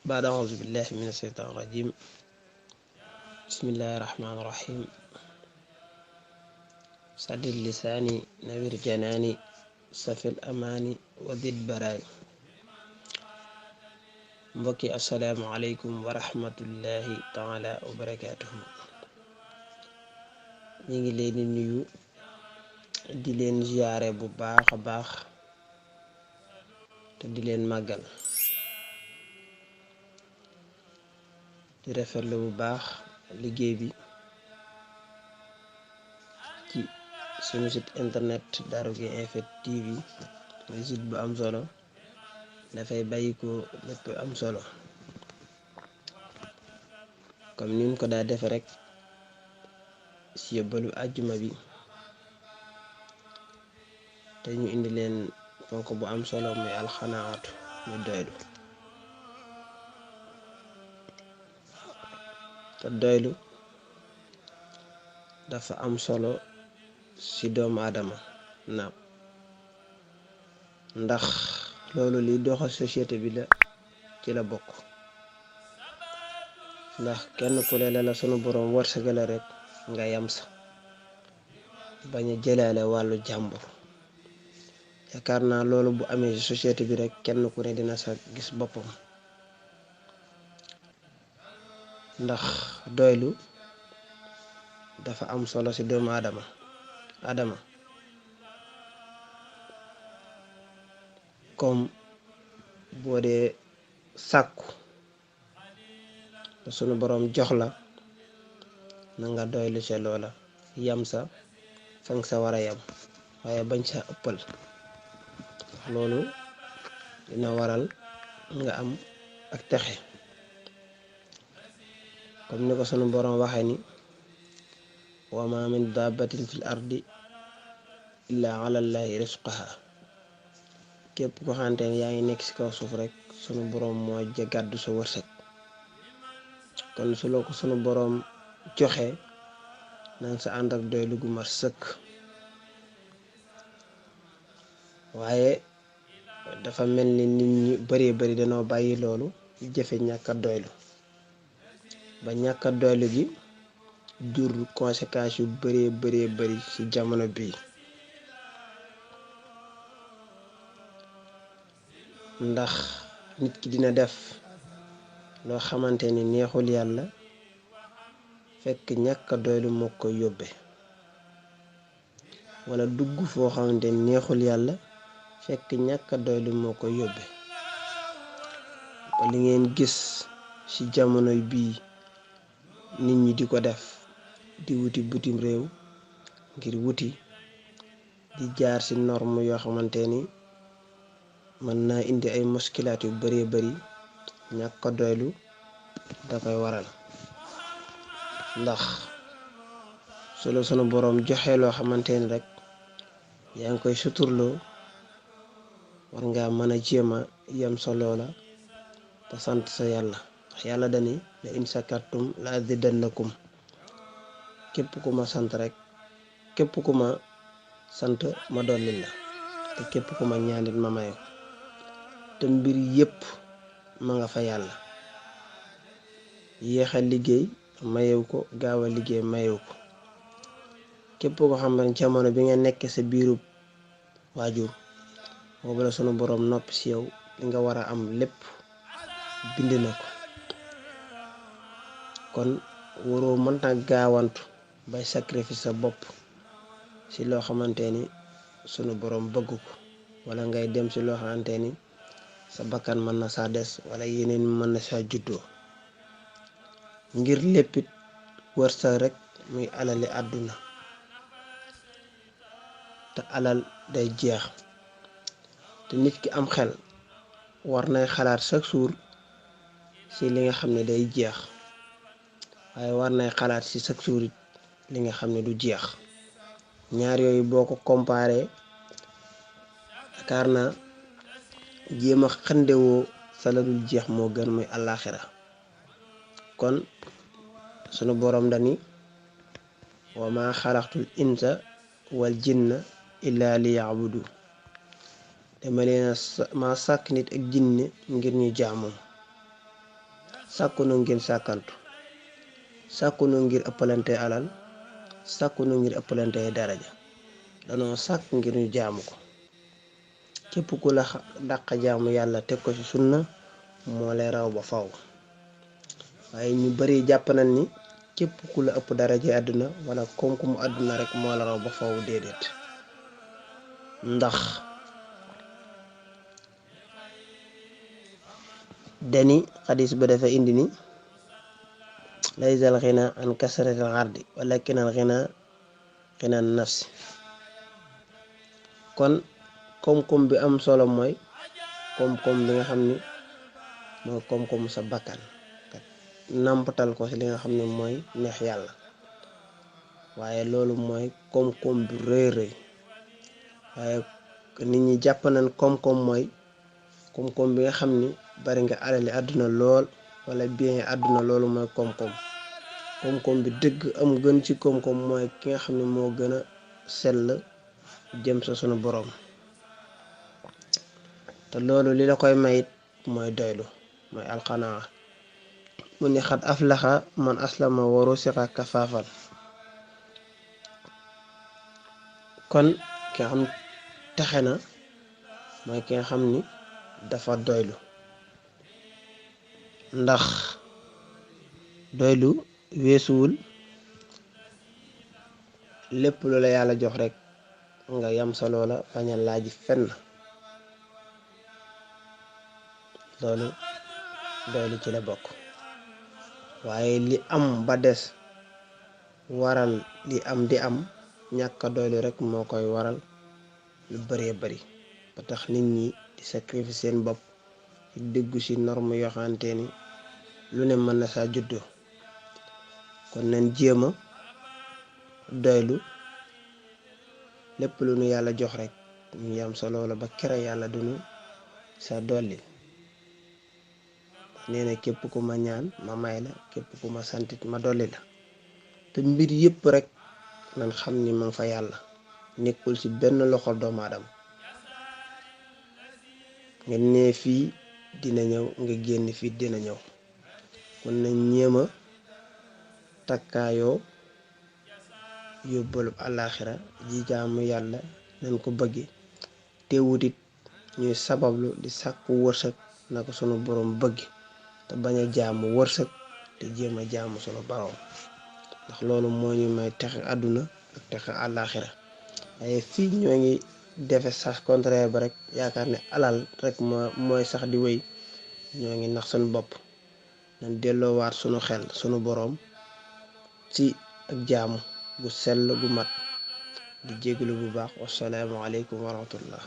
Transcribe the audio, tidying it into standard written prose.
بعد أعوذ بالله من الشيطان الرجيم. بسم الله الرحمن الرحيم. سدد لساني نوير جناني سفي الأماني وذد براي. mbokki assalaamu aleykum wa rahmatullahi taala wa barakaatuhu. ñi ngi leen di nuyu di leen ziyaare bu baax a baax te di leen màggal di rafetlu bu baax liggéey bi ci sunu site internet Darou Gueye Info TV. muy site bu am solo dafay bàyyi ko lépp am solo comme ni mu ko daa defe rek ci yóbbalu àjjuma bi te ñu indi leen ponk bu am solo muy alxanaatu ñu doylu. te doylu dafa am solo ci doomu aadama ndax loolu liy doxal société bi la ci la bokk. ndax kenn ku leela la sunu boroom wërsëgale rek nga yam sa bañ a jëlaale wàllu jàmbur. yaakaar naa loolu bu amee ci société bi rek kenn ku ne dina sa gis boppam. ndax doylu dafa am solo ci doomu aadama comme boo dee sàkku sunu boroom jox la na nga doylu ca loola yam sa fang sa war a yam waaye bañ sa ëppal. loolu dina waral nga am ak texe comme ni ko sunu boroom waxee ni wa ma min dabbatin fil ardi illa ala llahi rizquha. képp ko xamante ne yaa ngi nekk ci kaw suuf rek sunu boroom moo gàddu sa wërsëg. kon su la ko sunu boroom joxe nang sa ànd ak doylu gu mat sëkk. waaye dafa mel ni nit ñi bari dañoo bàyyi loolu jëfe ñàkk a doylu ba ñàkk a doylu gi jur conséquences yu bari ci jamono bii. ndax nit ki dina def loo xamante ni neexul yàlla fekk ñàkk a doylu moo ko yóbbe wala dugg foo xamante ni neexul yàlla fekk ñàkk a doylu moo ko yóbbe. ba li ngeen gis ci jamono bii nit ñi di ko def di wuti bitim réew ngir wuti di jaar ci norme yoo xamante ni mën naa indi ay muskilaat yu bari ñàkk a doylu da koy waral. ndax sunu boroom joxe loo xamante ni rek yaa ngi koy suturloo war nga mën a jéema yem sa loola te sant sa yàlla. ndax yàlla dani la in sakartum la azidannakum. képp ku ma sant rek képp ku ma sant ma dolli la te képp ku ma ñaanit ma may ko. te mbir yépp ma nga fa yàlla. yéex a liggéey mayew ko gaaw a liggéey mayew ko. képp ko xam ne jamono bi nga nekk sa biiru waajur boobu la sunu boroom noppi ci yow li nga war a am lépp bind na ko. kon waroo mënta gaawantu bay sacrifice sa bopp ci loo xamante ni sunu boroom bëgg ko wala ngay dem ci loo xamante ni sa bakkan mën na saa des wala yeneen mën na saa juddoo ngir léppit wër sa rek muy alali àdduna. te alal day jeex te nit ki am xel war nay xalaat chaque jour ci li nga xam ne day jeex waaye war nay xalaat ci chaque jour it li nga xam ne du jeex. ñaar yooyu boo ko comparé yaakaar naa jéem a xandewoo sa la dul jeex moo gën muy àllaaxira. kon sunu boroom dani wa ma xalaqtul insa wal jinna illa li ya'budu. dama leen ma sàkk nit ak jinne ngir ñu jaamu. sàkkunu ngir sàkkantu, sàkkunu ngir ëppalante alal, sàkkunu ngir ëppalante daraja, danoo sàkk ngir ñu jaamu ko. képp ku la dàq jaamu yàlla teg ko ci sunna moo lay raw ba faw. waaye ñu bari jàpp nañ ni képp ku la ëpp daraja àdduna wala koom-koomu àdduna rek moo la raw ba faw. déedéet, ndax dani xadis ba dafa indi ni laysal xina an kasratil ardi walakinal xina nafsi. kon koom-koom bi am solo mooy koom-koom bi nga xam ni mooy koom-koom sa bakkan, nampatal ko ci li nga xam ne mooy neex yàlla. waaye loolu mooy koom-koom bi rëy rëy. waaye nit ñi jàpp nañ koom-koom mooy koom-koom bi nga xam ni bari nga alali àdduna lool wala bien àdduna, loolu mooy koom-koom. koom-koom bi dëgg am gën ci koom-koom mooy ki nga xam ne moo gën a sell jëm sa sunu boroom. te loolu li la koy mayit mooy doylu, mooy alxanaa. mu ni xat aflaxa man aslama waru siqa kafaafal. kon ki nga xam texe na mooy ki nga xam ni dafa doylu. ndax doylu weesuwul lépp lu la yàlla jox rek nga yam sa loola bañ a laaj fenn. loolu doylu ci la bokk. waaye li am ba des waral li am di am, ñàkk a doylu rek moo koy waral lu bëree bëri. ba tax nit ñi di sacrifice seen bopp ci déggu ci norme yoo xamante ni lu ne mën na saa juddoo. kon nañ jéem a doylu lépp lu nu yàlla jox rek ñu yam sa loola ba kere yàlla duñu sa dolli. nee na képp ku ma ñaan ma may la, képp ku ma santit ma dolli la. te mbir yépp rek nan xam ni ma nga fa yàlla, nekkul ci benn loxo doomu aadama. nga nee fii dina ñëw, nga génn fii dina ñëw. kon nañ ñéema takkaayoo yóbbalu àllaaxira ji jaamu yàlla nañ ko bëgge. teewutit ñuy sabablu di sàkku wërsëg na ko sunu boroom bëgg, te bañ a jaamu wërsëg te jéem a jaamu sunu boroom. ndax loolu moo ñu may texe àdduna ak texe àllaaxira. waaye fii ñoo ngi defe sax contraire ba rek, yaakaar ne alal rek mooy sax di wéy. ñoo ngi nax sunu bopp. nañ delloowaat sunu xel sunu boroom ci ak jaamu gu sell gu mat. di jéglu bu baax. wassalaamu aleykum wa rahmatullah.